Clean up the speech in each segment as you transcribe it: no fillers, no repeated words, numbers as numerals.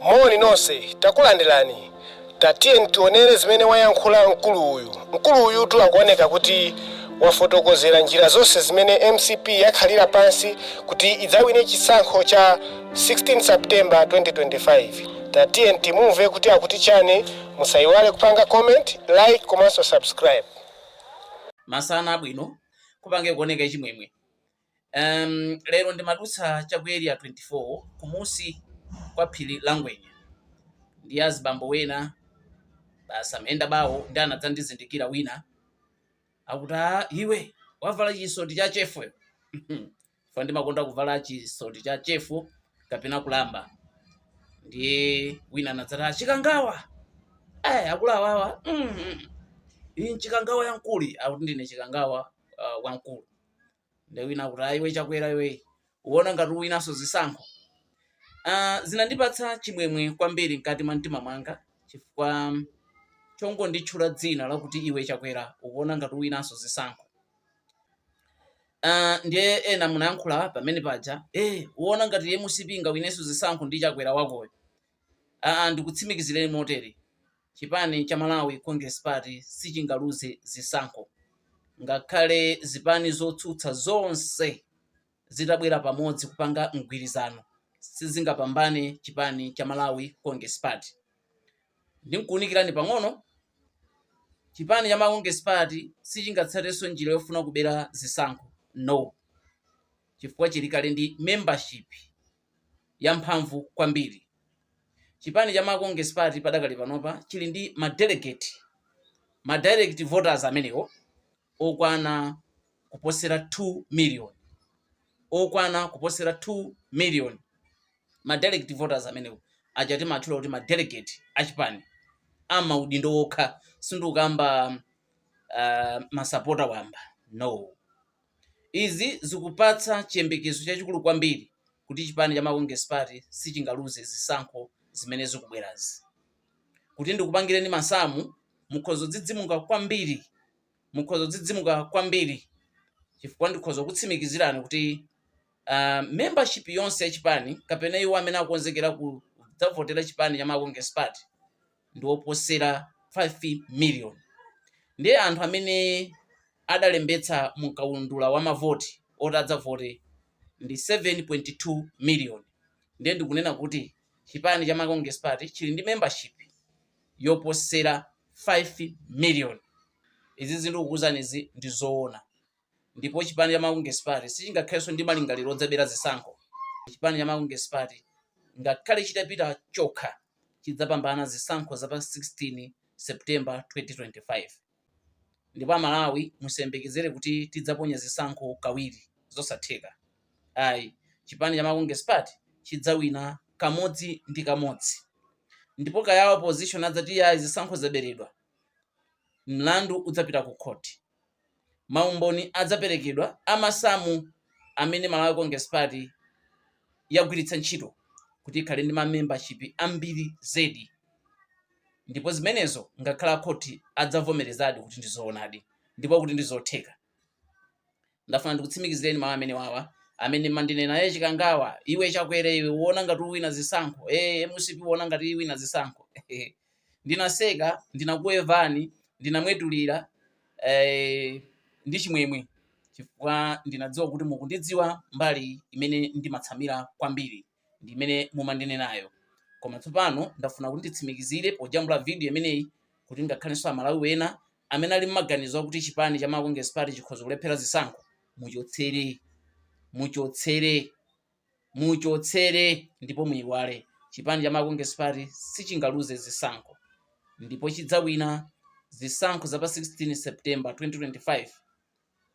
Moni nonse, takulandirani. Tatiyeni tionere zimene wayankhula mkulu uyu. Mkulu uyutu akuoneka kuti wafotokozera njira zonse zimene MCP yakhalira pansi kuti idzawine chisankho cha 16 September 2025. Tatiyeni timumve kuti akuti chani. Musayiwale kupanga comment, like komanso subscribe. Masana abwino, kupange kuoneka chimwemwe. Lero ndimadutsa cha ku Area 24 kumusi kwa phiri la Ngwenya ndi azibambo wena basa amayenda bawo ndi anadzandizindikira wina akuti, "Ah, iwe wavala chisoti cha chefu." Fa ndimakonda kuvala chisoti cha chefu kapena kulamba. Ndiye wina anadzati, "Ah, Chikangawa, eh, akulawawa iyi nchikangawa yankulu." Akuti ndine Chikangawa wamkulu. Ndiye wina akuti, "Ah, iwe Chakwera iwe, uona ngati uwinanso zisankho." Zinandipatsa chimwemwe kwambiri mkati mwa mtima mwanga chifukwa chongonditchula dzina lakuti "Iwe Chakwera, ukuona ngati uwinanso zisankho." Ndiye ena munayankhula pamene paja, "Uona ngati MCP ingawinenso zisankho ndi Chakwera wakoyo?" Ndikutsimikizireni motere, chipani cha Malawi Congress Party sichingaluze zisankho. Ngakhale zipani zotsutsa zonse zitabwera pamodzi kupanga mgwirizano, sizingapambane chipani cha Malawi Congress Party. Ndinkuwunikirani pang'ono, chipani cha Malawi Congress Party sichingatsatenso njira yofuna kubera zisankho, no, chifukwa chili kale ndi membership yamphamvu kwambiri. Chipani cha Malawi Congress Party padakali panopa chili ndi ma delegate, ma direct voters amenewo okwana kuposera 2 million, okwana kuposera 2 million ma direct voters amenewo aja timatchula kuti ma delegate achipani amaudindo okha. Sindikukamba masapota wamba, no. Izi zikupatsa chiyembekezo chachikulu kwambiri kuti chipani cha Malawi Congress Party sichingaluze zisankho zimene zikubwerazi. Kuti ndikupangireni masamu, mukhoza kudzidzimuka kwambiri, mukhoza kudzidzimuka kwambiri, chifukwa ndikhoza kutsimikizirani kuti membership yonse ya chipani kapena iwo amene akukonzekera kudzavotera chipani cha Malawi Congress Party ndi oposera 5 million. Ndiye anthu amene adalembetsa mu kaundula wa mavoti oti adzavote ndi 7.2 million. Ndiye ndikunena kuti chipani cha Malawi Congress Party chili ndi membership yoposera 5 million. Izi zindikukuwuzani izi ndi zoona, ndipo chipani cha Malawi Congress Party sichingakhalenso ndi malingaliro odzabera zisankho. Chipani cha Malawi Congress Party, ngakhale chitapita chokha, chidzapambana zisankho za pa 16 September 2025. Ndipo Amalawi musayembekezere kuti tidzaponya zisankho kawiri, zosatheka ayi. Chipani cha Malawi Congress Party chidzawina kamodzi ndi kamodzi, ndipo kaya opposition adzati ayi, zisankho zaberedwa, mlandu udzapita ku court, maumboni adzaperekedwa amasamu amene Malawi Congress Party yagwiritsa ntchito kuti ikhale ndi ma membership ambiri zedi, ndipo zimenezo ngakhale akhoti adzavomerezadi kuti ndi zoonadi ndipo kuti ndi zotheka. Ndafuna ndikutsimikizireni mawu amene wawa amene mandinena, "Ye Chikangawa iwe, Chakwera iwe, uona ngati uwina zisankho, MCP uona ngati iwina zisankho." Ndinaseka, ndinakuwevani, ndinamwetulira ndi chimwemwe chifukwa ndinadziwa kuti mukundidziwa mbali imene ndimatsamira kwambiri ndi imene mumandinenayo. Koma tsopano ndafuna kuti nditsimikizire pojambula video imeneyi kuti ngakhalenso Amalawi wena amene ali mmaganizo akuti chipani cha Malawi Congress Party chikhoza kulephera zisankho, muchotsere, muchotsere, muchotsere ndipo muyiwale. Chipani cha Malawi Congress Party sichingaluze zisankho ndipo chidzawina zisankho za pa 16 September 2025.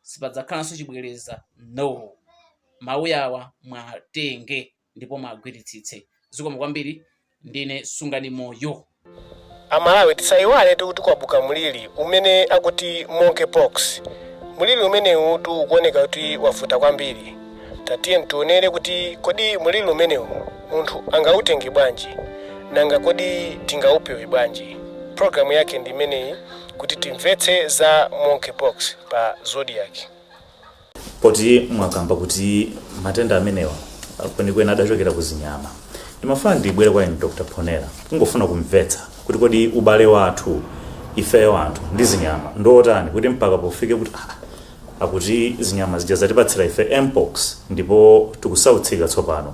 Sipadzakhalanso chibwereza, no. Mawu awa mwatenge ndipo mwagwiritsitse. Zikomo kwambiri. Ndine Sungani Moyo. Amalawi, tisayiwale kuti kwabuka mliri umene akuti monkeypox. Mliri umenewu ukuoneka kuti wavuta kwambiri. Tatiye tionere kuti kodi mliri umenewu munthu angautenge bwanji, nanga kodi tingaupewe bwanji? Programu yake ndi imeneyi kuti timvetse za monkeypox pa Zodiak. Poti mwakamba kuti matenda amenewa kwenikweni adachokera ku zinyama, Ndimafuna ndibwere kwa inu, Dr. Ponera, kungofuna kumvetsa kuti kodi ubale wathu ifeyo anthu ndi zinyama ndotani, kuti mpaka pofike kuti akuti zinyama zija zatipatsira ife mpox ndipo tikusautsika tsopano.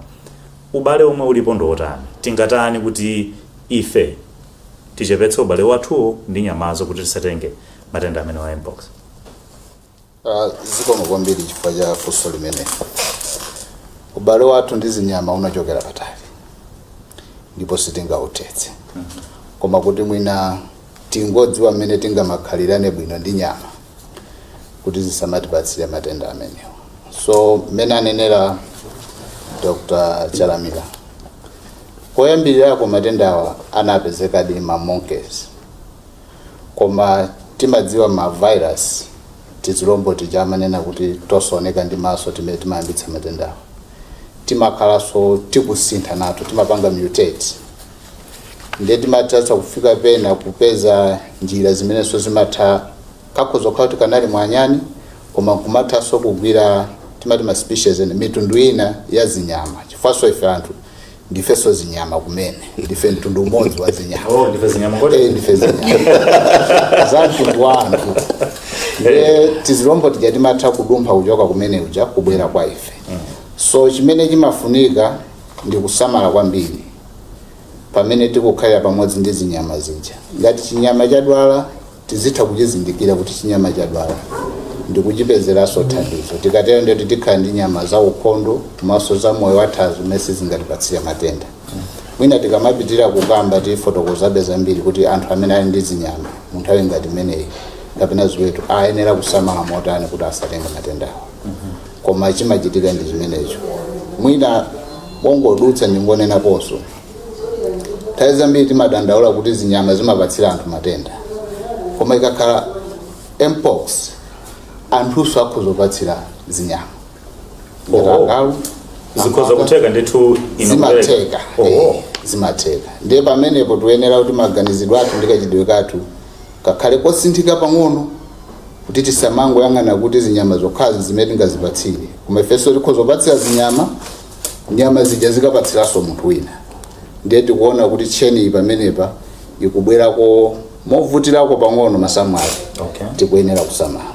Ubale omwe ulipo ndotani? Tingatani kuti ife tichepetse ubale wathuwo ndi nyamazo kuti tisatenge matenda amene wa mpox? Zikomo kwambiri chifukwa cha funso limene. Ubale wathu ndi zinyama unachokera patali ndipo sitingautetse, koma kuti mwina tingodziwa mmene tingamakhalirane bwino ndi nyama kuti zisamatipatsire matenda amenewa. So mmene anenera Dr. Chalamila, koyambirirako matendawa anapezekadi ma monkeys, koma timadziwa ma virus, tizilombo tija amanena kuti tosaoneka ndi maso timene timayambitsa matendawa, timakhalanso tikusintha nato, timapanga mutate, ndiye timathatsa kufika pena kupeza njira zimenenso zimatha kakhoza kukhala kuti kanali mwanyani koma kumathanso kugwira timati ma species ene, mitundu ina ya zinyama, chifukwanso ife anthu ndifenso zinyama kumene, ndife mtundu umodzi wa zinyama. Oh, ndife zinyama kodi? Eh, ndife zinyama za mtundu wa anthu. Ndiye tizilombo tija timatha kudumpha kuchoka kumene uja kubwera kwa ife. So chimene chimafunika ndi kusamala kwambiri pamene tikukhalira pamodzi ndi zinyama zija. Ngati chinyama chadwala, tizitha kuchizindikira kuti chinyama chadwala ndikuchipezeranso thandizo. Tikatero ndeti tikhala ndi nyama za ukhondo komanso za moyo wathanzi zimene sizingatipatsire matenda. Mwina tikamapitira kukamba tifotokozabe zambiri kuti anthu amene ali ndi zinyama mu nthawi ngati imeneyi kapena ziweto ayenera kusamala motani kuti asatenge matendawo. Koma chimachitika ndi chimenecho. Mwina bongodutsa ndingonenaponso, nthawi zambiri timadandaula kuti zinyama zimapatsira anthu matenda, koma ikakhala mpox anthunso akhoza kupatsira zinyama ngati agalu. Zikhoza amphaka. Kutheka ndithu ino kupereka. Zimatheka. Zimatheka. Ndiye pamenepo tiyenera kuti maganizidwe athu ndi kachidwe kathu kakhale kosinthika pang'ono kuti tisamangoyang'ana kuti zinyama zokhazi zimene tingazipatsire, koma ifenso tikhoza kupatsira zinyama, nyama zija zikapatsiranso munthu wina. Ndiye tikuona kuti chain iyi pamenepa ikubwerako movutirako pang'ono masamwali. Tikuyenera kusamala.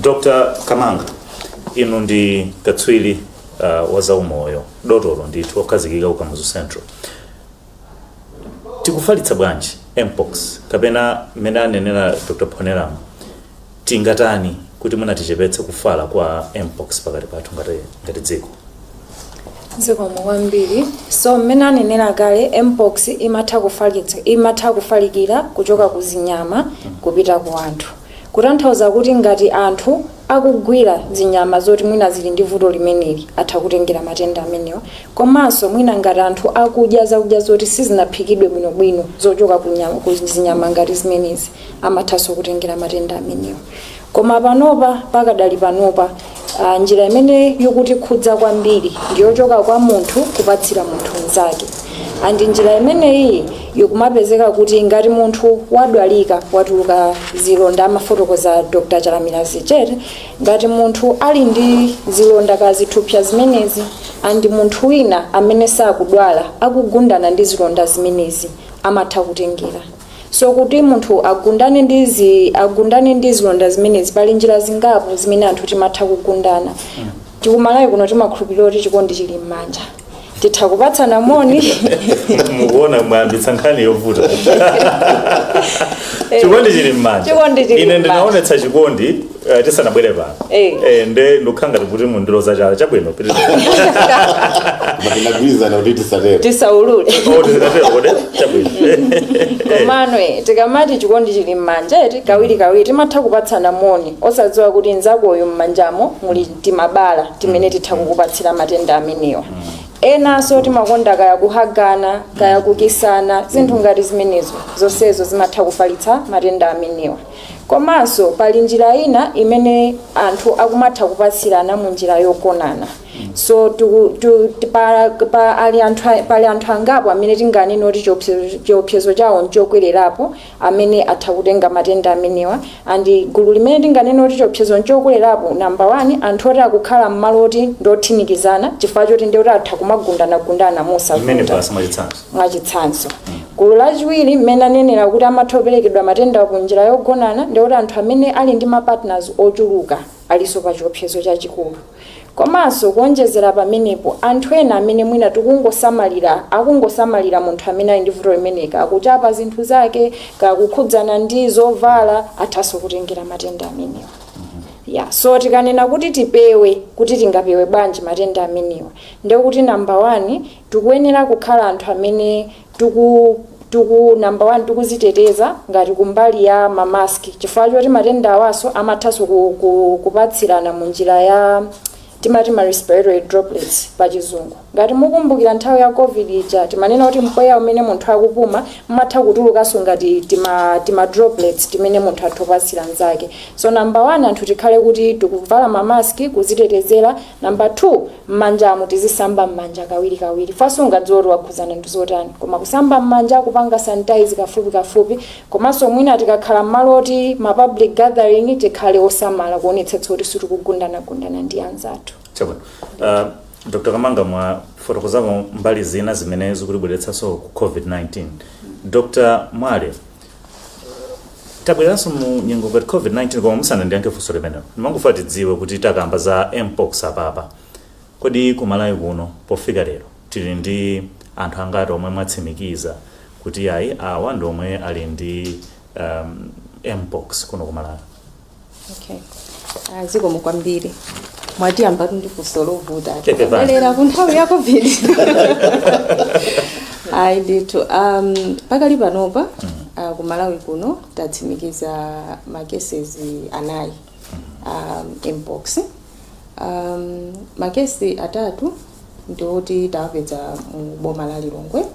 Dr. Kamanga, inu ndi katswiri wa zaumoyo, dotolo ndithu okhazikika ku Kamuzu Central. Tikufalitsa bwanji mpox, kapena mmene anenera Dr. Poneram, tingatani kuti mwina tichepetse kufala kwa mpox pakati pathu ngati dziko? Zikomo kwambiri. So mmene anenera kale, mpox imatha kufalikira kuchoka ku zinyama kupita ku anthu, kutanthauza kuti ngati anthu akugwira zinyama zoti mwina zili ndi vuto limeneli, atha kutengera matenda amenewa. Komanso mwina ngati anthu akudya zakudya zoti sizinaphikidwe bwinobwino zochoka ku zinyama ngati zimenezi, amathanso kutengera matenda amenewa. Koma panopa, pakadali panopa, njira imene ikutikhudza kwambiri ndiyochoka kwa munthu kupatsira munthu mnzake. And njira imeneyi ikumapezeka kuti ngati munthu wadwalika, watuluka zilonda, amafotokoza Dr. Chalamila zichere, ngati munthu ali ndi zilonda kazithupsa zimenezi and munthu wina amene sakudwala akugundana ndi zilonda zimenezi, amatha kutengera. So kuti munthu agundane ndi zilonda zimenezi, pali njira zingapo zimene anthu timatha kugundana. Tikumalawi kuno timakhulupirira kuti chikondi chili m'manja, titha kupatsana moni. Mukuona, mwayambitsa nkhani yovuta. Chikondi chili m'manja. Chikondi chili Ine m'manja. ndinaonetsa chikondi tisanabwere pano. Nde ndikukhala ngati kuti mundiloza chala. Chabwino, pitiriza. Koma tinagwirizana kuti tisatero. Tisaulule. Oh, tisatero kodi? Chabwino. Komano tikamati chikondi chili m'manja eti, kawiri kawiri timatha kupatsana moni osadziwa kuti nzakoyo m'manjamo muli timabala timene titha kukupatsira matenda amenewa. Enanso timakonda kaya kuhagana, kaya kukisana, zinthu ngati zimenezo, zonsezo zimatha kufalitsa matenda amenewa. Komanso pali njira ina imene anthu akumatha kupatsirana mu njira yogonana. So pali anthu angapo amene tinganene kuti chiopsezo chawo nchokwererapo amene atha kutenga matenda amenewa. And gulu limene tinganene kuti chiopsezo nchokwererapo, number one, anthu oti akukhala m'malo oti ndothinikizana, chifukwa choti ndi oti atha kumagundanagundana Mmene mosavuta. Basi, mwachitsanzo. Mwachitsanzo, gulu lachiwiri mmene anenera kuti amatha kuperekedwa matenda ku njira yogonana, ndikuti anthu amene ali ndi ma partners ochuluka alinso pa chiopsezo chachikulu. Komanso kuonjezera pamenepo, anthu ena amene mwina tikungosamalira, akungosamalira munthu amene ali ndi vuto limeneli, akuchapa zinthu zake, kakukhudzana ndi zovala, athanso kutengera matenda amenewa. Ya, so tikanena kuti tipewe, kuti tingapewe bwanji matenda amenewa, ndekuti number one, tikuyenera kukhala anthu amene tiku tiku number one, tikuziteteza ngati kumbali ya mamaski, chifukwa choti matenda awaso amathanso kupatsirana mu njira ya timati ma respiratory droplets pa Chizungu. Ngati mukumbukira nthawi ya COVID ija, timanena kuti mpweya umene munthu akupuma mmatha kutulukanso ngati tima droplets timene munthu atha kupatsira mnzake. So number one, anthu tikhale kuti tikuvala mamaski kuzitetezera. Number two, m'manjamu tizisamba m'manja kawiri kawiri. Faso ungadziwa kuti wakhuzana ndi zotani, koma kusamba m'manja, kupanga sanitize kafupi kafupi. Komanso mwina tikakhala m'malo oti ma public gathering, tikhale osamala kuonetsetsa kuti sitikugundana-gundana ndi anzathu. Chabwino. Dr Kamanga, mwafotokozamo mbali zina zimene zikutibweretsanso ku COVID-19. Dr Mwale, tabwereranso mu nyengo ngati COVID-19, koma musanandiyankhe funso limenelo, ndimangofuna tidziwe kuti takamba za mpox apapa, kodi ku Malawi kuno pofika lero tili ndi anthu angati omwe mwatsimikiza kuti ayi, awa ndi omwe ali ndi mpox kuno ku Malawi? Okay. Zikomo kwambiri. Mwatiyamba ndi funso lovuta. Pepani. Bwerera ku nthawi ya COVID. Ayi ndithu, pakali panopa ku Malawi kuno tatsimikiza ma cases anayi mpox. Ma case atatu ndioti tawapeza mu boma la Lilongwe,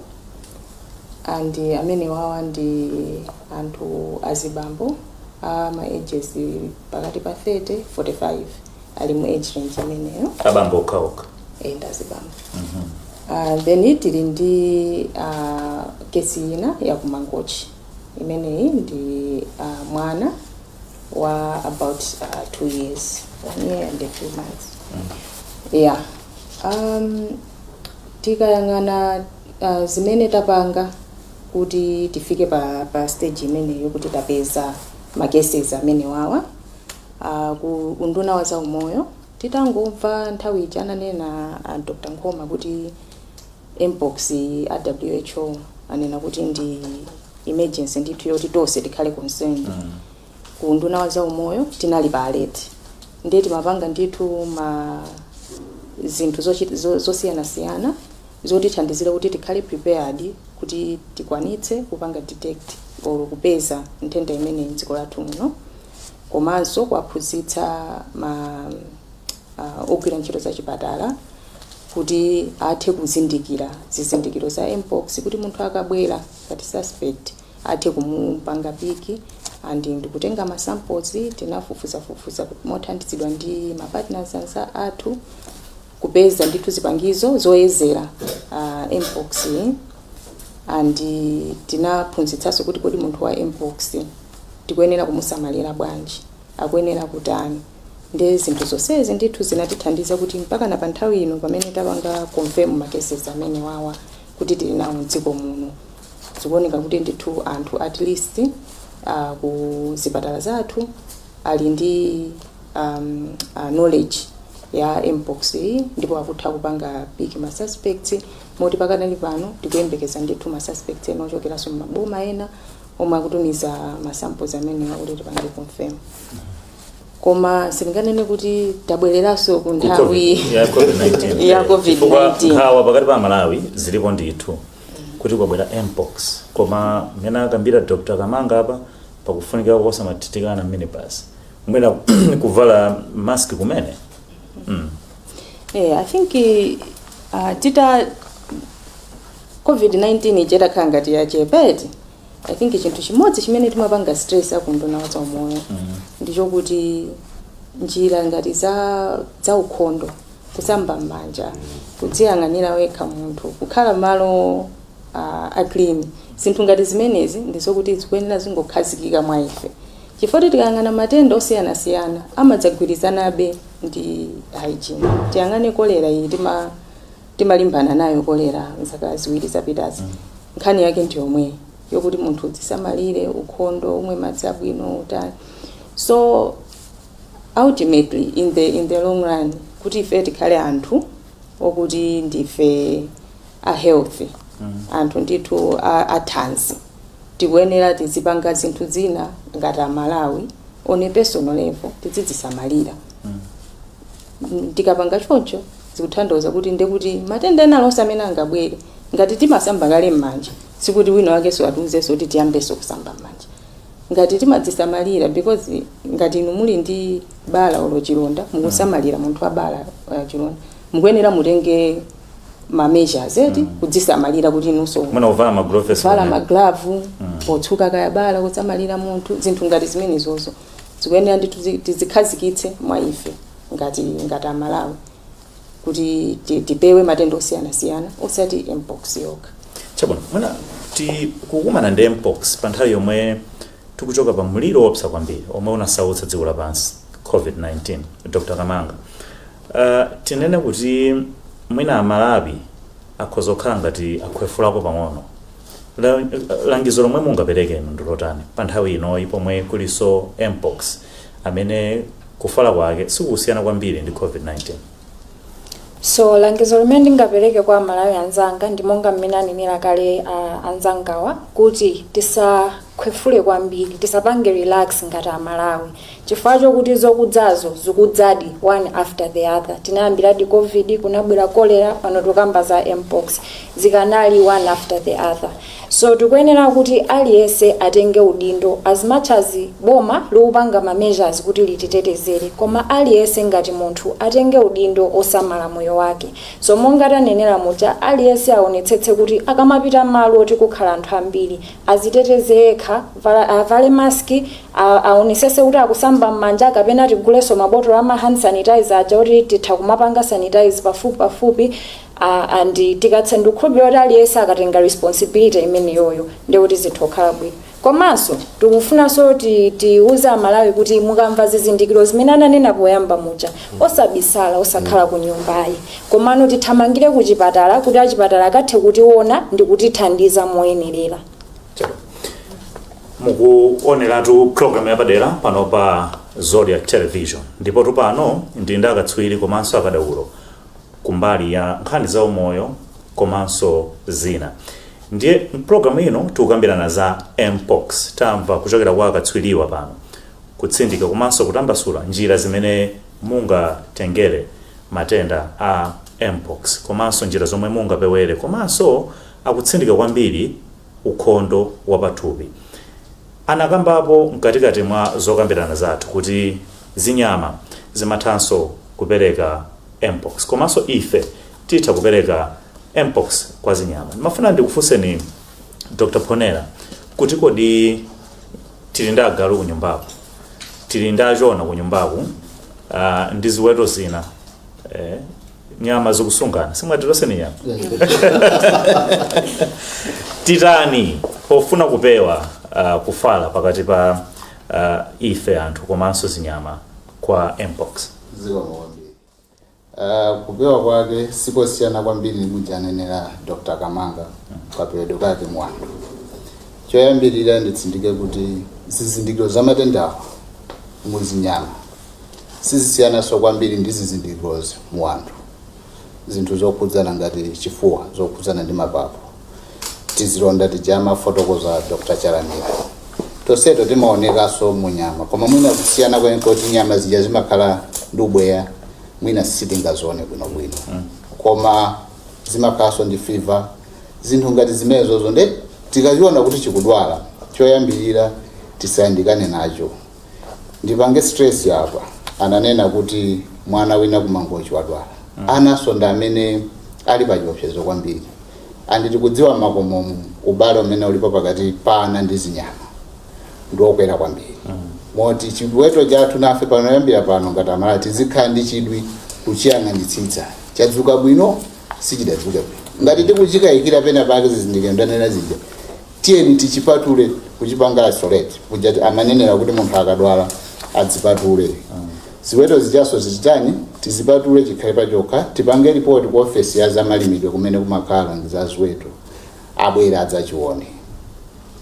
and amene wawa ndi anthu azibambo a ma ages pakati pa 30 45, ali mu age range imeneyo. Abambo okhaokha? And azibambo. Then tili ndi kesi ina ya kuMangochi. Imeneyi ndi mwana wa about 2 years, 1 year and a few months. Yeah, tikayang'ana zimene tapanga kuti tifike pa stage imeneyo kuti tapeza ma cases amene wawa, ku unduna wa zaumoyo titangomva nthawi ija ananena Dr Nkhoma kuti mpox, a WHO anena kuti ndi emergency ndithu yoti tonse tikhale concerned, ku unduna wa zaumoyo tinali pa alert. Ndiye timapanga ndithu ma zinthu zosiyanasiyana zotithandizira kuti tikhale prepared kuti tikwanitse kupanga detect or kupeza nthenda imeneyi mdziko lathu muno, komanso kuwaphunzitsa ma ogwira ntchito za chipatala kuti athe kuzindikira zizindikiro za mpox, kuti munthu akabwera ngati suspect athe kumupanga pick and ndikutenga ma samples. Tinafufuzafufuza mothandizidwa ndi ma partners anza athu kupeza ndithu zipangizo zoyezera mpox, and tinaphunzitsanso kuti kodi munthu wa mpox tikuyenera kumusamalira bwanji, akuyenera kutani. Ndi zinthu zonsezi ndithu zinatithandiza kuti mpaka na pa nthawi ino pamene tapanga confirm ma cases amene wawa kuti tili nawo mdziko muno, zikuoneka kuti ndithu anthu at least ku zipatala zathu ali ndi knowledge ya mpox iyi, ndipo akutha kupanga pick ma suspects, moti pakanali pano tikuyembekeza ndithu ma suspects ena ochokeranso maboma ena omwe akutumiza ma samples amenewa kuti tipange confirm. Koma sindinganene kuti tabwereranso ku nthawi ya COVID-19. Ya Chifukwa COVID-19. nkhawa pakati pa Malawi zilipo ndithu kuti kwabwera mpox, koma mmene akambira Dr Kamanga apa, pakufunika kosamathitikana mmene basi mwina kuvala mask kumene. Yeah, I think tita COVID-19 ichitakhala ngati yachepeti, I think chinthu chimodzi chimene timapanga stress aku unduna wa zaumoyo ndichokuti njira ngati za ukhondo Kusamba m'manja, kudziyang'anira wekha munthu, kukhala malo a clean, zinthu ngati zimenezi ndizokuti zikuyenera zingokhazikika mwa ife, chifukwa tikayang'ana matenda osiyanasiyana amadzagwirizanabe ndi hygiene. Tiyang'ane kolera iyi, timalimbana nayo kolera mzaka 2 zapitazi. Nkhani yake ndi yomwe yokuti munthu udzisamalire, ukhondo, umwe madzi abwino, utani. So ultimately, in the long run, kuti ife tikhale anthu okuti ndife a healthy, anthu ndithu athanzi, tikuyenera tizipanga zinthu zina ngati Amalawi on a personal level, tizidzisamalira. Tikapanga choncho, zikutanthauza kuti ndekuti matenda ena alonse amene angabwere, ngati timasamba kale m'manja, sikuti wina wakenso atiuzenso kuti tiyambenso kusamba m'manja. Ngati timadzisamalira, because ngati inu muli ndi bala olo chilonda, mukusamalira munthu wa bala chilonda, mukuyenera mutenge ma measures eti, kudzisamalira kuti inunso Mwina kuvala magloves. Vala maglavu potsuka kaya bala, kusamalira munthu, zinthu ngati zimenezozo zikuyenera ndithu tizikhazikitse mwa ife ngati Amalawi kuti tipewe matenda osiyanasiyana, osati mpox yokha. Chabwino, mwina tikukumana ndi mpox pa nthawi yomwe tikuchoka pa mliri woopsa kwambiri omwe unasautsa dziko lapansi, COVID-19. Dr Kamanga, tinene kuti mwina Amalawi akhoza kukhala ngati akhwefulako pang'ono. Langizo lomwe mungapereke inu ndi lotani pa nthawi inoyi pomwe kuliso mpox amene kufala kwake sikusiyana kwambiri ndi COVID-19? So langizo limene ndingapereke kwa Amalawi anzanga ndi monga mmene anenera kale anzangawa, kuti tisakhwefule kwambiri, tisapange relax ngati Amalawi, chifukwa chokuti zokudzazo zikudzadi one after the other. Tinayambiradi COVID, kunabwera cholera, pano tikamba za mpox, zikanali one after the other. So tikuyenera kuti aliyense atenge udindo. As much as boma likupanga ma measures kuti lititetezere, koma aliyense ngati munthu atenge udindo osamala moyo wake. So monga tanenera muja, aliyense aonetsetse kuti akamapita malo oti kukhala anthu ambiri, aziteteze yekha, avale maski, aonetsetse kuti akusamba m'manja, kapena tigulenso mabotolo ama hand sanitizer aja oti titha kumapanga sanitize pafupi pafupi. And tikatse, ndikukhulupirira kuti aliyense akatenga responsibility imeneyoyo, ndikuti zinthu kukhala bwino. Komanso tikufunanso tiuze Amalawi kuti mukamva zizindikiro zimene ananena poyamba muja, osabisala, osakhala ku nyumbayi, komano tithamangire ku chipatala kuti achipatala akathe kutiona ndi kutithandiza moyenerera. Mukuoneratu program yapadera pano pa Zodiac Television, ndipo pano ndi ndi akatswiri komanso akadaulo kumbali ya nkhani za umoyo komanso zina. Ndiye mpulogalamu ino tikukambirana za mpox. Tamva kuchokera kwa akatswiriwa pano kutsindika komanso kutambasula njira zimene mungatengere matenda a mpox komanso njira zomwe mungapewere, komanso akutsindika kwambiri ukhondo wapathupi. Anakambapo mkatikati mwa zokambirana zathu kuti zinyama zimathanso kupereka mpox, komanso ife titha kupereka mpox kwa zinyama. Ndimafuna ndikufunseni, Dr Ponera, kuti kodi tili ndi agalu kunyumbaku, tili ndi achona kunyumbaku, ndi ziweto zina, nyama zikusungana, simwatilose ni nyama, titani pofuna kupewa kufala pakati pa ife anthu komanso zinyama kwa mpox? Zikomo kwambiri. Kupewa kwake sikosiyana kwambiri ndi mujanenera Dr Kamanga. Kapewedwe kake muanthu, choyambirira nditsindike kuti zizindikiro za matendawa muzinyama sizisiyananso kwambiri ndi zizindikirozi mu anthu. Zinthu zokhudzana ngati chifuwa, zokhudzana ndi mapapu, tizilonda tija amafotokoza Dr Chalamira, tonseto timaonekanso mu nyama, koma mwina kusiyana kweneko kuti nyama zija zimakhala ndi ubweya, mwina sitingazione bwinobwino, koma zimakhalanso ndi fever, zinthu ngati zimenezozo. Nde tikachiona kuti chikudwala, choyambirira tisayandikane nacho. Ndipange stress apa, ananena kuti mwana wina kuMangochi wadwala. Anaso ndi amene ali pa chiopsezo kwambiri, and tikudziwa makomomu ubale umene ulipo pakati pa ana ndi zinyama ndiokwera kwambiri, moti chiweto chathu nafe panoyambira pano ngati Amalawi tizikhala ndi chidwi. Kuchiyang'anitsitsa, chadzuka bwino, sichidadzuka bwino. Ngati tikuchikayikira pena pake, zizindikiro ndanena zija, tiyeni tichipatule, kuchipanga isolate kuja amanenera kuti munthu akadwala adzipatule. Ziweto zijaso zichitani? Tizipatule, chikhale pachokha, tipange ripoti ku ofesi ya zamalimidwe kumene kumakhala za ziweto, abwera adzachione.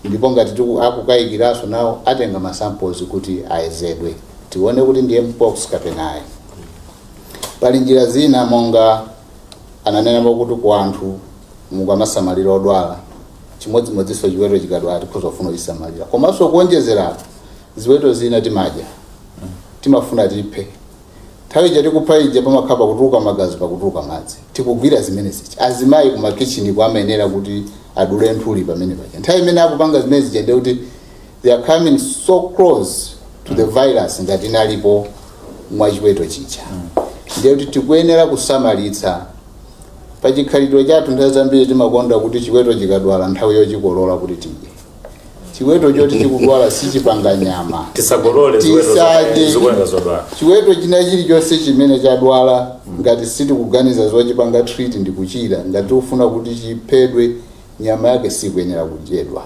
Ndipo ngati akukayikiranso nawo, atenga ma samples kuti ayezedwe, tione kuti ndiye mpox kapena ayi. Pali njira zina monga ananenapo kuti ku anthu mukamasamalira odwala, chimodzimodzinso chiweto chikadwala tikhoza kufuna kuchisamalira. Komanso kuonjezerapo, ziweto zina timadya, timafuna tiphe. Nthawi ija tikupha ija pamakhala pakutuluka magazi, pakutuluka madzi, tikugwira zimene zija. Azimayi kumakichini amayenera kuti adule nthuli pamene paja. Nthawi imene akupanga zimene zija, ndiye kuti they are coming so close to the virus ngati inalipo mwachiweto chija. Ndiye kuti tikuyenera kusamalitsa pachikhalidwe chathu. Nthawi zambiri timakonda kuti chiweto chikadwala, nthawi yochikolola kuti tidye. Chiweto choti chikudwala sichipanga nyama. Tisagolole ziweto Tisadye. zomwe zikuoneka zodwala. Chiweto china chilichonse chimene chadwala, ngati sitikuganiza zochipanga treat ndi kuchira, ngati tikufuna kuti chiphedwe, nyama yake sikuyenera kudyedwa.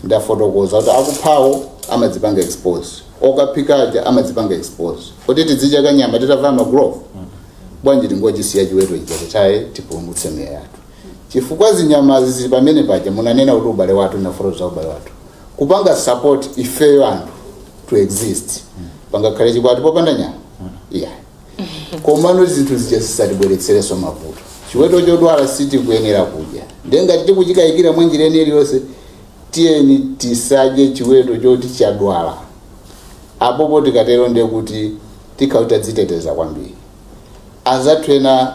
Ndafotokoza kuti akuphawo amadzipanga expose, okaphikaja amadzipanga expose. Kuti tizidya kanyama titavala ma glove bwanji? Tingochisiya chiweto icha, titaye, tipulumutse miyoyo yathu, chifukwa zinyamazi zili pamene paja. Munanena kuti ubale wathu, nafotokoza ubale wathu kupanga support ifeyo anthu to exist. Pangakhale chikwati popanda nyama? Yeah. Komano zinthu zija zisatibweretserenso mavuto. Chiweto chodwala sitikuyenera kudya. Ndiye ngati tikuchikayikira mwanjira ene iliyonse, tiyeni tisadye chiweto choti chadwala. Apopo tikatero, ndiye kuti tikhala tadziteteza kwambiri. Azathu ena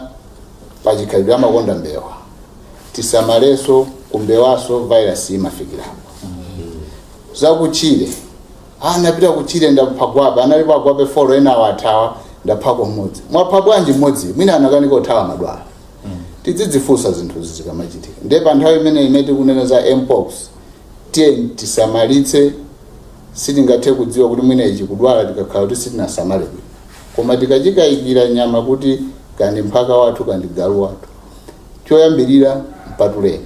pachikhalidwe amakonda mbewa, tisamalenso kumbewaso, virus imafikirapo. Zakutchire, anapita kutchire, ndapha gwape, analipo agwape 4, ena awathawa, ndaphako mmodzi. Mwapha bwanji mmodzi? Mwina anakanika othawa madwala. Tidzidzifunsa zinthu zikamachitika. Ndiye pa nthawi imene imene tikunena za mpox, tiye tisamalitse. Sitingathe kudziwa kuti mwina ichi kudwala tikakhala kuti sitinasamale bwino. Koma tikachikayikira nyama kuti kandi mphaka wathu, kandi galu wathu, choyambirira mpatuleni,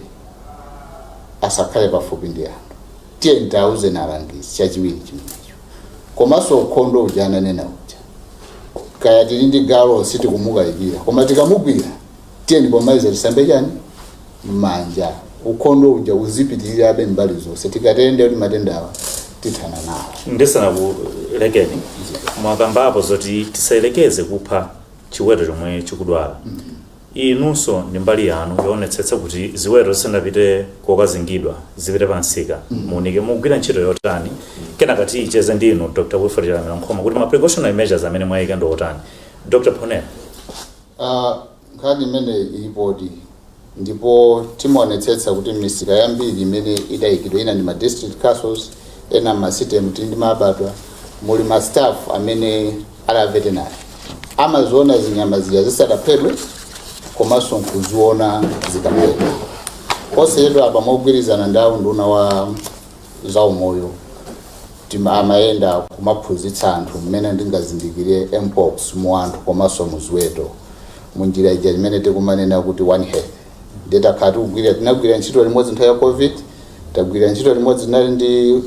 asakhale pafupi ndi anthu. Tiye ntauze nalangizi. Chachiwiri chimenecho. Komanso ukhondo uja ananena uja, kaya tili ndi galu sitikumukayikira, koma tikamugwira, tiyeni pomaliza tisambe chani? M'manja. Ukhondo uja uzipitirirabe mbali zonse. Tikatende kuti matendawa tithana nawo. Ndisanakulekeni, mwakambapo zoti tisayelekeze kupha chiweto chomwe chikudwala. Inunso ndi mbali yanu yoonetsetsa kuti ziweto zisanapite kokazingidwa, zipite pansika, muunike mugwira ntchito yotani? Kenaka ticheze ndi inu, Dr Wilfred Chalamila Nkhoma, kuti ma precautionary measures amene mwayika ndi otani. Dr Ponera. Nkhani imene ilipodi, ndipo timaonetsetsa kuti misika yambiri imene idayikidwa, ina ndi ma district councils, ena ma city, tili ndi ma abattoir, muli ma staff amene ali a veterinary, amaziona zinyama zija zisadaphedwe komanso nkuziona zikaphedwa. Posachedwa apa, mogwirizana ndi unduna wa zaumoyo, amayenda kumaphunzitsa anthu mmene ndingazindikire mpox mu anthu komanso mu ziweto, munjira ija imene tikumanena kuti One Health. Ndiye takhala tikugwira, tinagwira ntchito limodzi nthawi ya COVID, tagwira ntchito limodzi tinali ndi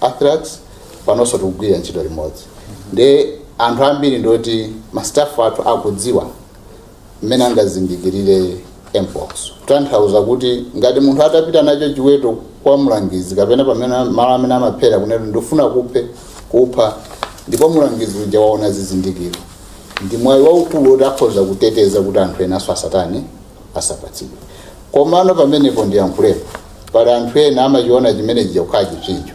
anthrax, panonso tikugwira ntchito limodzi. Ndiye anthu ambiri ndoti ma staff athu akudziwa mmene angazindikirire mpox, kutanthauza kuti ngati munthu atapita nacho chiweto kwa mlangizi kapena pamene malo amene amaphera, kunena ndifuna kupha, ndipo mlangizi uja waona zizindikiro, ndi mwayi waukulu woti akhoza kuteteza kuti anthu enanso asatani? Asapatsidwe. Komano pamenepo ndiyankhulepo, pali anthu ena amachiona chimene chija kukhala chipsinjo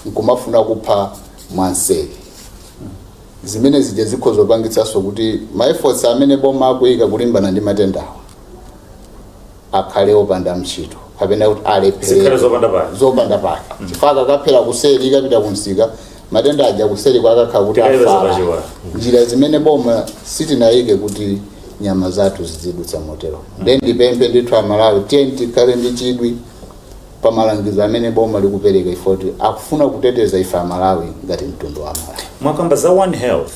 nkumafuna kupha mwanseri. Zimene zija zikhoza kupangitsanso kuti ma efforts amene boma akuyika kulimbana ndi matendawa akhale opanda ntchito kapena kuti alephere. Zikhale zopanda pake. Zopanda pake, chifukwa akakaphera kuseri, ikapita kumsika, matenda aja kuseri kwakakhala kuti Tikayipeza afala. pachiwala. Njira zimene boma sitinayike kuti nyama zathu zizidutsa motero. Nde ndipemphe ndithu Amalawi, tiye tikhale ndi chidwi pa malangizo amene boma likupereka ifoti akufuna kuteteza ife Amalawi ngati mtundu wa Amalawi. Mwakamba za One Health.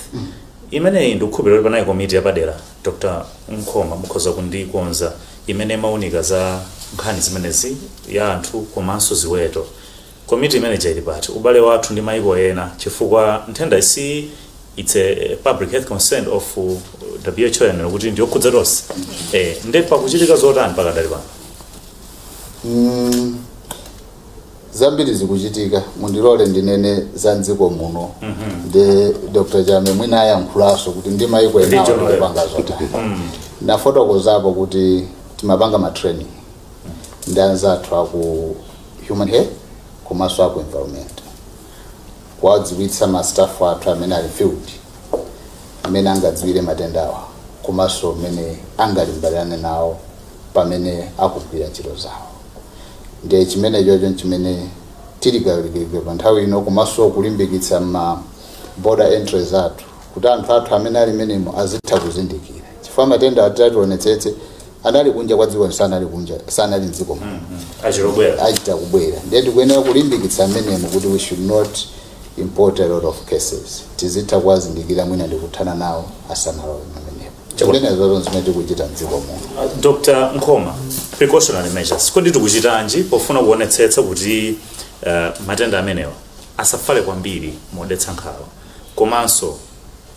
Imeneyi ndikukhulupirira kuti panali komiti yapadera, Dr Nkhoma, mukhoza kundikonza, imene imawunika za nkhani zimenezi ya anthu komanso ziweto. Komiti imene ili pati? Ubale wathu ndi maiko ena, chifukwa nthenda isi, it's a public health concern of WHO, yanena kuti ndiyokhudza tonse. Nde pakuchitika zotani pakadali pano? Zambiri zikuchitika. Mundilole ndinene za mdziko muno, ndi Dr Chame mwina ayankhulanso kuti ndi maiko enawo Regional. Tikupanga zotani. Ndafotokozapo kuti timapanga ma training ndi anzathu aku human health komanso aku environment, kuwadziwitsa ma staff athu amene ali field amene angadziwire matendawa komanso amene angalimbalirane nawo pamene akugwira ntchito zawo. Ndiye chimene chocho chimene tili kalikiliki pa nthawi ino, komanso kulimbikitsa ma border entries athu kuti anthu athu amene ali menemo azitha kuzindikira, chifukwa matenda atationetsetse anali kunja kwa dziko, sanali kunja, sanali mdziko muno. Achilobwera. Achita kubwera. Ndiye tikuyenera kulimbikitsa amenemo kuti we should not import a lot of cases, tizitha kuwazindikira mwina ndikuthana nawo asanalowe pamenepo. Chimene zozo zimene tikuchita mdziko muno. Dr Nkhoma, precautionary measures, kodi tikuchitanji pofuna kuonetsetsa kuti matenda amenewa asafale kwambiri modetsa nkhawa? Komanso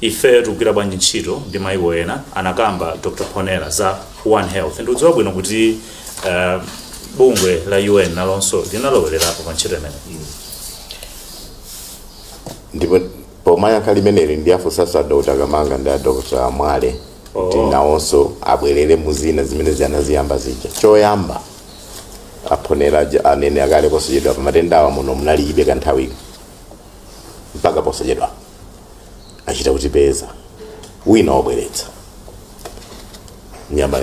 ife tikugwira bwanji ntchito ndi maiko ena? Anakamba Dr Ponera za One Health. Ndikudziwa bwino kuti bungwe la UN nalonso linalowererapo pa ntchito imene. Ndipo pomayankha limeneli, ndiyafunsanso a Dr Kamanga ndi a Dr Mwale kuti nawonso abwerere mu zina zimene zanaziyamba zija. Choyamba, aphonera anene akale, posachedwa pa matendawa muno munalibe kanthawi mpaka posachedwa achita kutipeza wina wobweretsa nyama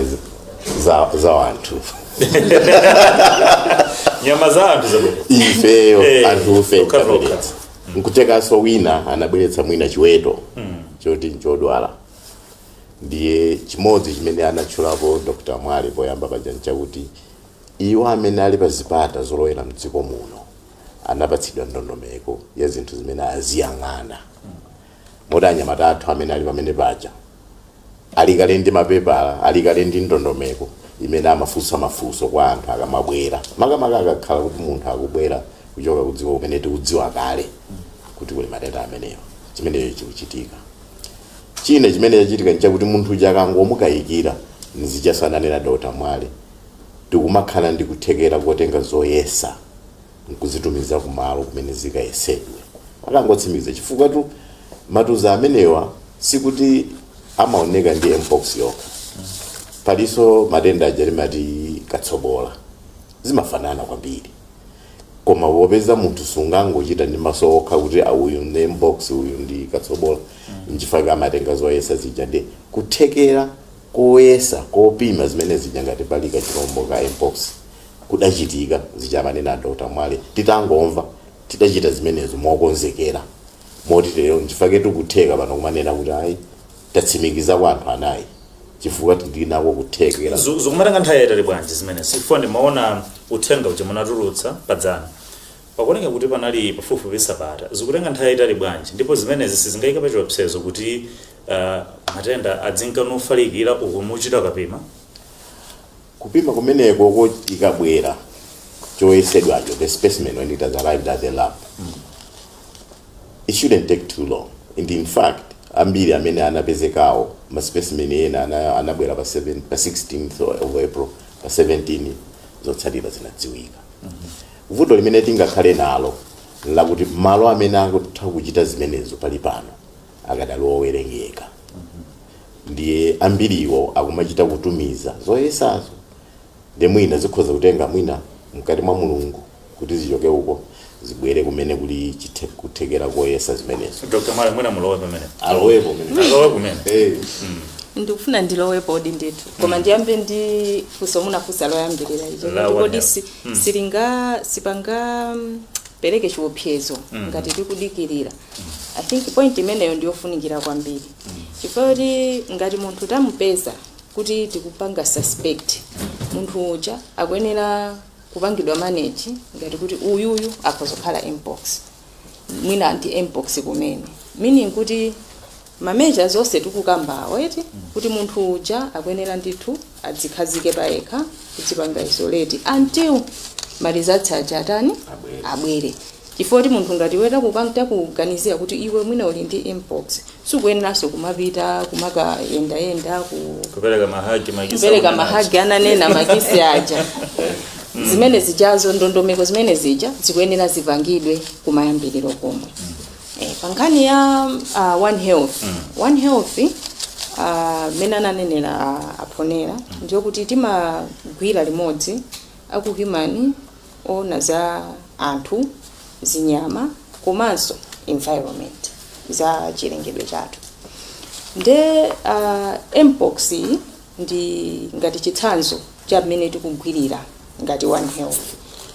za anthu. Nyama za anthu zabweretsa? Ifeyo anthufe Okha okha. tabweretsa. Nkutekanso wina anabweretsa mwina chiweto choti nchodwala. Ndiye chimodzi chimene anatchulapo Dr Mwale poyamba paja nchakuti iwo amene ali pa zipata zolowera mdziko muno anapatsidwa ndondomeko ya zinthu zimene aziyang'ana, moti anyamata athu amene ali pamene paja alikale ndi mapepala, alikale ndi ndondomeko imene amafunsa mafunso kwa anthu akamabwera, makamaka akakhala kuti munthu akubwera kuchoka kudziko kumene tikudziwa kale kuti kuli matenda amenewa. Chimenecho chikuchitika. China chimene chachitika nchakuti munthu uja akangomukayikira, nzichasananena Dr Mwale, tikumakhala ndi kuthekera kotenga zoyesa nkuzitumiza kumalo kumene zikayesedwe akangotsimikiza, chifukwa tu matuza amenewa sikuti amaoneka ndi mpox yokha, palinso matenda aja limati katsobola, zimafanana kwambiri. Koma popeza munthu sungangochita ndi maso okha kuti ah, uyu ndi mpox, uyu ndi katsobola, nchifukwa amatenga zoyesa zija. Ndi kuthekera koyesa, kopima zimene zija ngati pali kachirombo ka mpox kudachitika zichamanena Dr Mwale. Titangomva, tidachita zimenezo mokonzekera, moti lero nchifukwa tikutheka pano kumanena kuti ayi, tatsimikiza kwa anthu anayi, chifukwa tilinako kuthekera. Zikumatenga nthawi yayitali bwanji zimenezi? Chifukwa ndimaona uthenga uja munatulutsa padzana, pakuoneka kuti panali pafupifupi sabata. Zikutenga nthawi yayitali bwanji? Ndipo zimenezi sizingayike pa chiopsezo kuti matenda adzinkanufalikira uku muchita kapima? Kupima kumeneko ko ikabwera choyesedwacho, the specimen, when it has arrived at the lab, it shouldn't take too long. And in fact, ambiri amene anapezekawo, ma specimen ena anabwera pa 7, pa 16th of April, pa 17 zotsatira zinadziwika. Vuto limene tingakhale nalo lakuti malo amene akutha kuchita zimenezo pali pano akadali owerengeka, ndiye ambiriwo akumachita kutumiza zoyesazo, ndi mwina zikhoza kutenga mwina mkati mwa mulungu kuti zichoke uko zibwere kumene kuli kuthekera koyesa zimenezo. Dr Mwale, mwina mulowe pamene. Alowepo kumene. Alowe kumene. Ndikufuna ndilowepo odi ndithu, koma ndiyambe ndi funso munafunsa loyambirira icho, La kuti One kodi Health. Silinga sipanga pereke chiopsezo ngati tikudikirira. I think point imeneyo ndiyofunikira kwambiri, chifukwa kuti ngati munthu tamupeza kuti tikupanga suspect, munthu uja akuyenera kupangidwa manage ngati kuti uyuyu akhoza kukhala mpox, mwina anti mpox kumene, meaning kuti Ma measures onse tikukambawo eti, kuti munthu uja akuyenera ndithu adzikhazike payekha, kudzipanga isolate until ma results aja atani? Abwere. Chifukwa kuti munthu ngati iwe takuganizira kuti iwe mwina uli ndi mpox, sikuyeneranso kumapita kumakayendayenda ku Kupereka ma hug, ma kiss. Kupereka ma hug ananena, ma kiss aja, zimene zijazo, ndondomeko zimene zija zikuyenera zipangidwe kumayambiriro komwe. Pa nkhani ya One Health, One Health, mmene ananenera aphonera, ndiyo kuti timagwira limodzi aku human, ona za anthu, zinyama komanso environment, za chilengedwe chathu. Nde mpox iyi ndi ngati chitsanzo cha mmene tikugwirira ngati One Health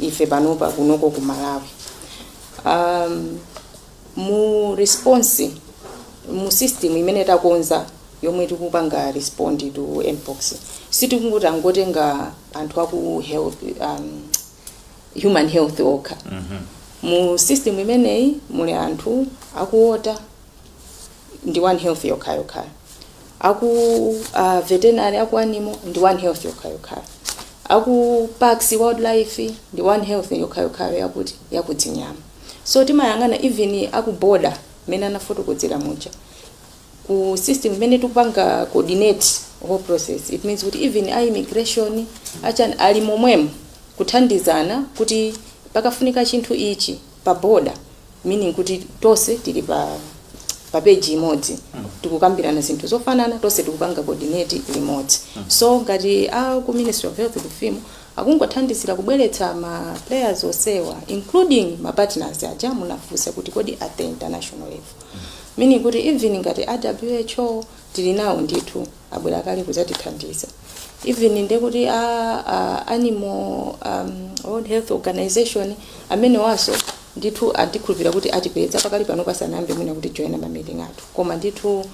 ife panopa kunoko ku Malawi. Mu response, mu system imene takonza yomwe tikupanga respond to mpox, sitikunguti angotenga anthu aku health, human health okha. Mu system imeneyi muli anthu aku water, ndi One Health yokhayokhayo, aku veterinary, aku animal, ndi One Health yokhayokhayo, aku parks, wildlife, ndi One Health yokhayokhayo yakuti yakudzinyama. So timayang'ana even aku border, mmene anafotokozera muja, ku system imene tikupanga coordinate whole process. It means kuti even a immigration achani ali momwemo kuthandizana kuti pakafunika chinthu ichi pa border, meaning kuti tonse tili pa page imodzi, tikukambirana zinthu zofanana, tonse tikupanga coordinate limodzi. So ngati a ku Ministry of Health, ku FIM, akungothandizira kubweretsa ma players onsewa, including ma partners aja munafunsa kuti kodi at the international level, meaning kuti even ngati a WHO tili nawo ndithu, abwera kale kudzatithandiza. Even ndekuti a animal, World Health Organization amene waso ndithu andikhulupirira kuti atipeza. Pakali pano pasanayambe mwina kuti joina ma meeting athu, koma ndithu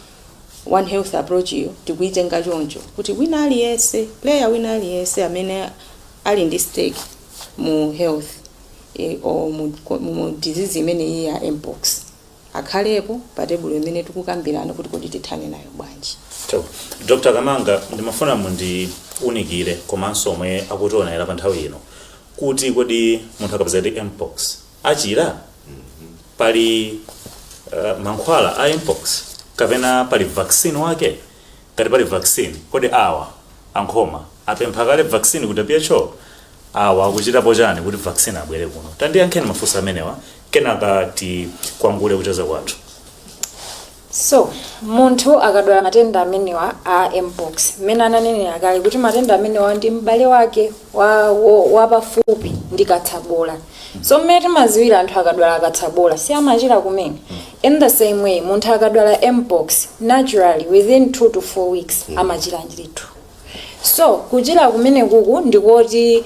One Health approach iyo tikuitenga choncho kuti wina aliyense, player wina aliyense amene ali ndi stake mu health or mu disease imene iyi ya mpox akhalepo pa tebulo imene tikukambirana kuti kodi tithane nayo bwanji. So, Dr. Kamanga, ndimafuna mundiunikire komanso omwe akutionera pa nthawi ino kuti kodi munthu akapeza ndi mpox achira? Pali mankhwala a mpox kapena pali vaccine wake? Ngati pali vaccine, kodi awa ankhoma apempha kale vaccine ku WHO? Awa akuchitapo chani kuti vaccine abwere kuno? Tandiyankheni mafunso amenewa, kenaka tikwangule kucheza kwathu. So munthu akadwala matenda amenewa a mpox, mmene ananenera kale kuti matenda amenewa ndi m'bale wake wapafupi ndi katsabola. So mmene timaziwira anthu akadwala katsabola si amachira kumene? In the same way, munthu akadwala mpox, naturally within 2 to 4 weeks amachira ndithu. So kuchira kumene kuku ndikoti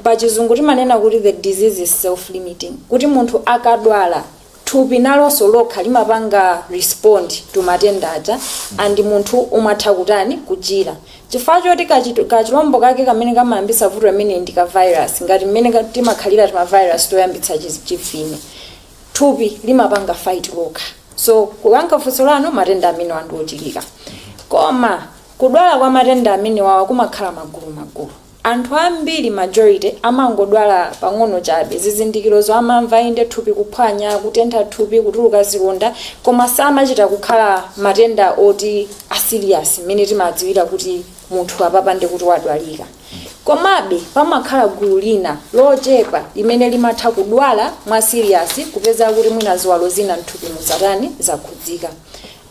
pachizungu timanena kuti the disease is self limiting, kuti munthu akadwala, thupi nalonso lokha limapanga respond to matenda aja and munthu umatha kutani? Kuchira. Chifukwa choti kachilombo kake kamene kamayambitsa vuto limene ndi ka virus, ngati mmene timakhalira tima virus toyambitsa chifine, thupi limapanga fight lokha. So kuyankha funso lanu, matenda amene ndi ochilika, koma kudwala kwa matenda amene wawa kumakhala magulu magulu. Anthu ambiri, majority, amangodwala pang'ono chabe. Zizindikirozo amamva inde thupi kuphwanya, kutentha thupi, kutuluka zilonda, koma samachita kukhala matenda oti a serious mmene timadziwira kuti munthu apapande kuti wadwalika. Komabe pamakhala gulu lina lochepa limene limatha kudwala mwa serious, kupeza kuti mwina ziwalo zina mthupi muzatani? Zakhudzika.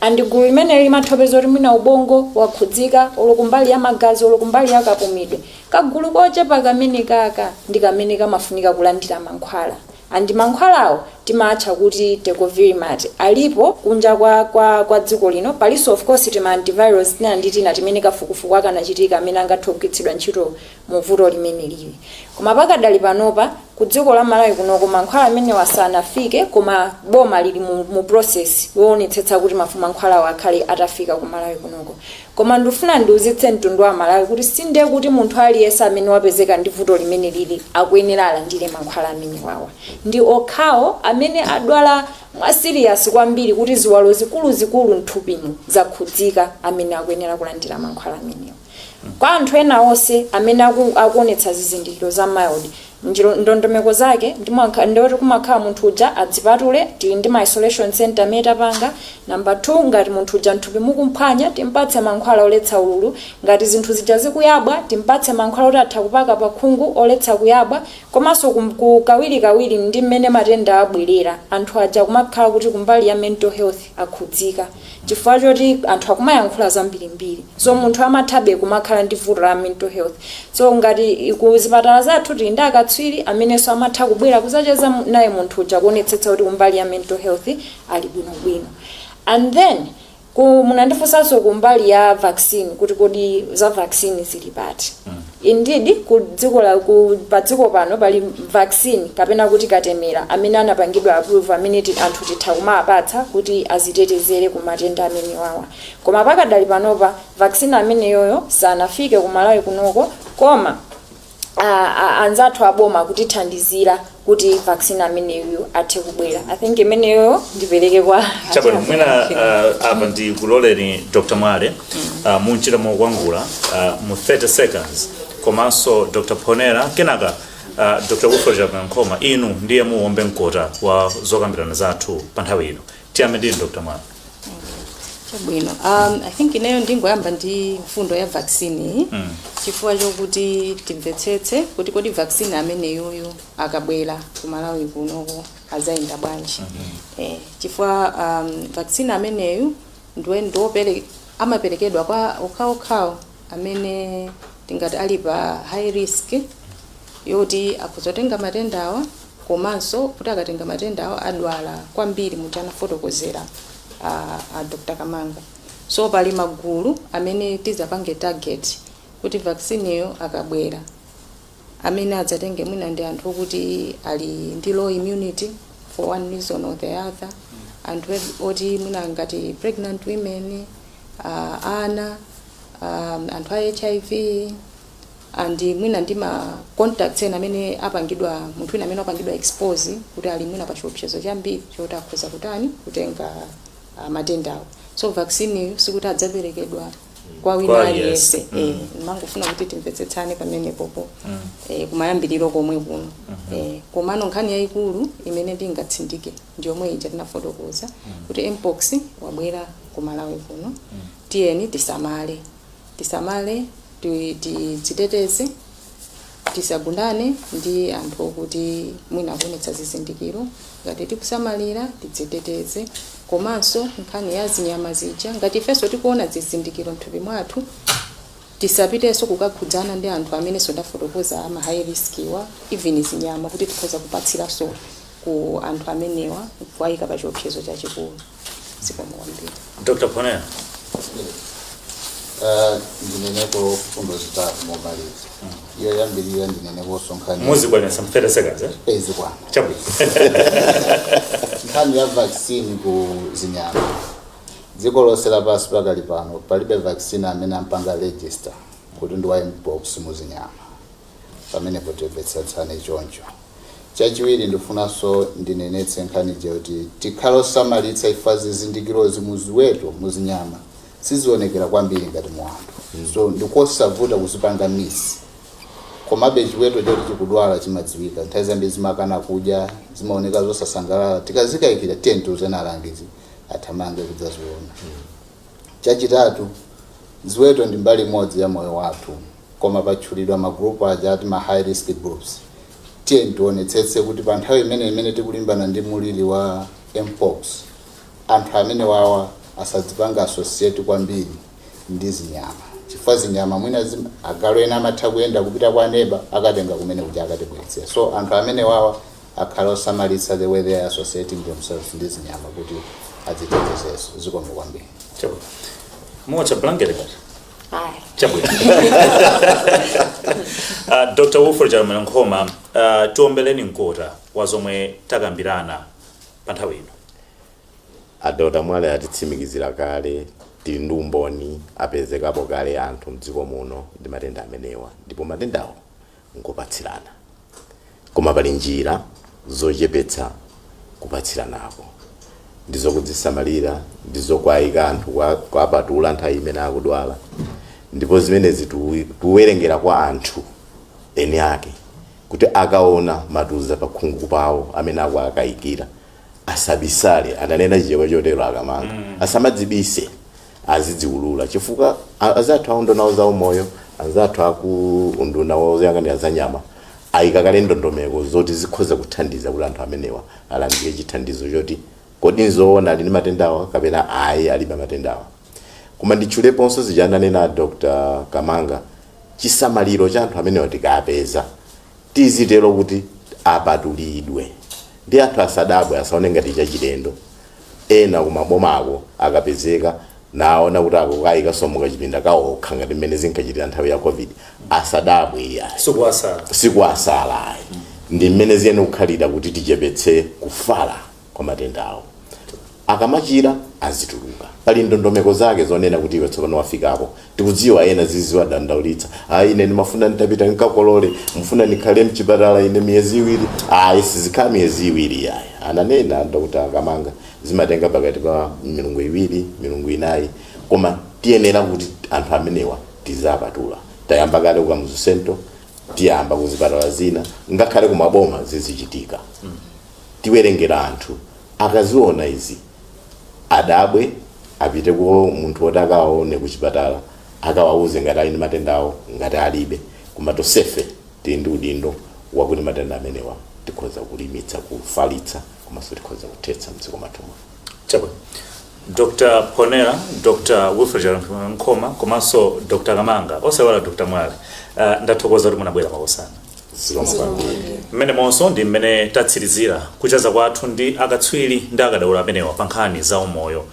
And gulu limene limatha kupeza kuti mwina ubongo wakhudzika, olo kumbali ya magazi, olo kumbali ya kapumidwe. Kagulu kochepa kamene kaka ndi kamene kamafunika kulandira mankhwala, and mankhwalawo timatcha kuti tecovirimat. Alipo kunja kwa dziko lino. Palinso of course tima antivirals tina ndi tina timene kafukufuku akanachitika amene angathe kugwiritsidwa ntchito mu vuto limene lili. Koma pakadali panopa ku dziko la Malawi kunoko mankhwala amene wasanafike, koma boma lili mu process yoonetsetsa kuti mankhwalawo akhale atafika ku Malawi kunoko. Koma Koma ndifuna ndiuzitse mtundu wa Malawi kuti sindiye kuti munthu aliyense amene wapezeka ndi vuto limene lili akuyenera alandire mankhwala amene wawa. Ndi okhawo amene adwala mwa serious kwambiri kuti ziwalo zikuluzikulu mthupimo zakhudzika amene akuyenera kulandira mankhwala amenewa. Kwa anthu ena onse amene akuonetsa zizindikiro za mild, ndondomeko zake ndoti kumakhala munthu uja adzipatule. Tili ndi ma isolation center amene tapanga. Number 2, ngati munthu uja mthupi mukumphwanya, timpatse mankhwala oletsa ululu. Ngati zinthu zija zikuyabwa, timpatse mankhwala oti atha kupaka pa khungu oletsa kuyabwa. Komanso kawirikawiri ndi mmene matenda abwerera, anthu aja kumakhala kuti kumbali ya mental health akhudzika chifukwa choti anthu akumayankhula zambirimbiri, so munthu amathabe kumakhala ndi vuto la mental health. So ngati ku zipatala zathu tili ndi akatswiri amenenso amatha kubwera kuzacheza naye munthu uja kuonetsetsa kuti kumbali ya mental health ali bwinobwino. And then munandifunsanso kumbali ya vaccine kuti kodi za vaccine zili pati. Indeed, ku dziko la ku pa dziko pano pali vaccine kapena kuti katemera amene anapangidwa approve amene anthu titha kumapatsa kuti azitetezere ku matenda amene wawa. Koma pakadali panopa vaccine ameneyoyo sanafike ku Malawi kunoko, koma anzathu aboma kutithandizira kuti vaccine ameneyo athe kubwera. I think imeneyoyo ndipereke kwa Chabwino, mwina apa ndikuloleni, Dr Mwale, munchita mokwangula mu 30 seconds, komanso Dr Ponera, kenaka Dr Wilfred Nkhoma, inu ndiye muwombe mkota wa zokambirana zathu pa nthawi ino. Tiyambe ndinu, Dr Mwale. Chabwino, I think ineyo ndingoyamba ndi mfundo ya vaccine chifukwa chokuti timvetsetse kuti kodi vaccine ameneyoyo akabwera ku Malawi kunoko azayenda bwanji. Chifukwa vaccine ameneyu ndiwe ndiwopere amaperekedwa kwa okhaokhawo amene tingati ali pa high risk yoti akuzotenga matendawa, komanso kuti akatenga matendawa adwala kwambiri, muja anafotokozera a Dr Kamanga. So pali magulu amene tizapange target kuti vaccine iyo akabwera amene adzatenge mwina ndi anthu okuti ali ndi low immunity for one reason or the other, anthu oti mwina ngati pregnant women, ana, anthu a HIV and mwina ndi ma contacts ena amene apangidwa, munthu wina amene apangidwa expose kuti ali mwina pa chiopsezo chambiri choti akhoza kutani, kutenga matendawo. So vaccine iyo sikuti adzaperekedwa kwa wina Kwa aliyense. aliyense. Mangofuna kuti timvetsetsane pamenepopo kumayambiriro komwe kuno. Komano nkhani yayikulu imene ndingatsindike ndiyomwe ija tinafotokoza kuti mpox wabwera ku Malawi kuno. Tiyeni tisamale, tisamale, tidziteteze, tisagundane ndi anthu okuti mwina akuonetsa zizindikiro. Ngati tikusamalira, tidziteteze. Komanso nkhani ya zinyama zija, ngati ifenso tikuona zizindikiro mthupi mwathu, tisapitenso kukakhudzana ndi anthu amene ndafotokoza ama high risk wa, even zinyama, kuti tikhoza kupatsiranso ku anthu amenewa, kuwayika pa chiopsezo chachikulu. Zikomo kwambiri. Dr Ponera. Ndineneko fundo zitatu momaliza. Iyo yambirira ndineneko nkhani Muzikwanisa mu 30 seconds, eh? Ezikwana. Chabwino. Nkhani ya vaccine ku zinyama, dziko lonse lapansi pakali pano palibe vaccine amene ampanga register kuti ndi wa mpox mu zinyama. Pamenepo timvetsetsane choncho. Chachiwiri, ndifunanso ndinenetse nkhani kuti tikhale osamalitsa ifa zizindikirozi muziweto, muzinyama sizionekera kwambiri ngati mu anthu, so ndikosavuta kuzipanga miss. Komabe chiweto choti chikudwala chimadziwika. Nthawi zambiri zimakana kudya, zimaoneka zosasangalala. Tikazikayikira, tiye tiuzeni alangizi athamange kudzaziona. Chachitatu, ziweto ndi mbali imodzi ya moyo wathu, koma patchulidwa magrupu aja ati ma high risk groups. Tiye tionetsetse kuti pa nthawi imene tikulimbana ndi muliri wa mpox, anthu amene wawa asadzipanga associate kwambiri ndi zinyama, chifukwa zinyama mwina agalu ena amatha kuyenda kupita kwa neba, akatenga kumene kuja akatibweretsera. So anthu amene wawa akhale osamalitsa the way they are associating themselves ndi zinyama kuti adzitetezeso. Zikomo kwambiri. Chabwino. Mocha blanket kati. Ayi. Chabwino. Dr Wilfred Chalamila Nkhoma, tiombeleni mkota wa zomwe takambirana pa nthawi ino. A Dr Mwale atitsimikizira kale. Tili ndi umboni, apezekapo kale anthu mdziko muno ndi matenda amenewa, ndipo matendawo ngopatsirana, koma pali njira zochepetsa kupatsiranako, ndizokudzisamalira, ndizokwayika anthu kwapatula nthawi imene akudwala. Ndipo zimenezi tiwerengera kwa anthu eni ake kuti akaona matuza pa khungu pawo amene akuakayikira, asabisale. Ananena Chichewa chotero akamanga, asamadzibise, azidziulula, chifukwa azathu aunduna za umoyo, anzathu aku unduna woyang'anira za nyama ayika kale ndondomeko zoti zikhoza kuthandiza kuti anthu amenewa alandire chithandizo choti kodi nzoona ali ndi matendawa kapena ayi alibe matendawa. Koma nditchuleponso zija ananena Dr. Kamanga, chisamaliro cha anthu amenewa tikapeza tizitero kuti apatulidwe ndi anthu asadabwe, asaone ngati chachilendo. Ena kumabomako akapezeka naona kuti akukayika somuka chipinda kawokha ngati mmene zinkachitira nthawi ya COVID, asadabwe iyayi. Sikuwasala. Sikuwasala ayi, ndi mmene ziyene kukhalira kuti tichepetse kufala kwa matendawo. Akamachira azituluka, pali ndondomeko zake zonena kuti iwe tsopano wafikapo. Tikudziwa ena ziziwa dandaulitsa, ayi, ine ndimafuna nditapita nkakolole, mfuna ndikhale mchipatala ine miyezi 2. Ayi, sizikhala miyezi 2 yayi. Ananena Dr. Kamanga, zimatenga pakati pa milungu 2, milungu 4, koma tiyenera kuti anthu amenewa tizapatula. Tayamba kale ku Kamuzu Central, tiyamba kuzipatala zina, ngakhale kumaboma zizichitika. Tiwerengera anthu akaziona izi adabwe, apite ku munthu woti akawaone kuchipatala, akawauze ngati ali ndi matendawo, ngati alibe. Koma tonsefe tili ndi udindo wakuti matenda amenewa tikhoza kulimitsa kufalitsa, komanso tikhoza kuthetsa mdziko mwathu muno. Chabwino. Dr. Ponera, Dr. Wilfred Nkhoma komanso Dr. Kamanga, osaiwala Dr. Mwale, ndathokoza kuti munabwera makosana. Zikomo kwambiri. Mmene monso ndi mmene tatsirizira kucheza kwathu ndi akatswiri ndi akadaulo amenewa pa nkhani za umoyo.